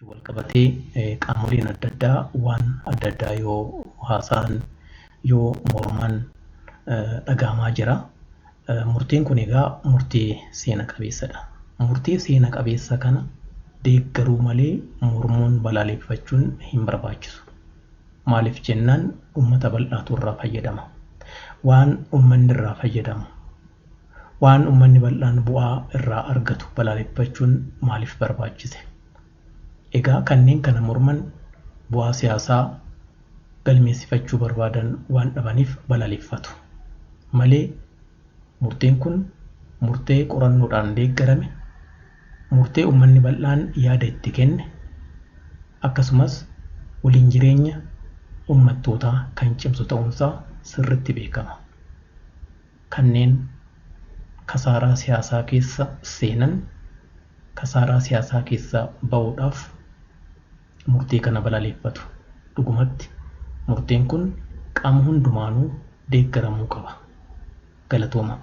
Wajjin wal qabatee qaamoleen adda addaa waan adda addaa yoo haasa'an, yoo morman dhagahamaa jira. Murtiin kun egaa murtii seena qabeessadha. Murtii seena qabeessa kana deeggaruu malee mormuun, balaaleffachuun hin barbaachisu. Maaliif jennaan, uummata bal'aatu irraa fayyadama. Waan uummanni irraa fayyadamu, waan uummanni bal'aan bu'aa irraa argatu balaaleffachuun maaliif barbaachise? Egaa kanneen kana morman bu'aa siyaasaa galmeessifachuu barbaadan waan dhabaniif balaaleffatu malee, murteen kun murtee qorannoodhaan deeggarame, murtee uummanni bal'aan yaada itti kenne, akkasumas waliin jireenya uummattootaa kan cimsu ta'uunsaa sirriitti beekama. Kanneen kasaaraa siyaasaa keessa seenan kasaaraa siyaasaa keessaa ba'uudhaaf murtee kana balaaleffatu. Dhugumatti murteen kun qaama hundumaanuu deeggaramuu qaba. Galatooma.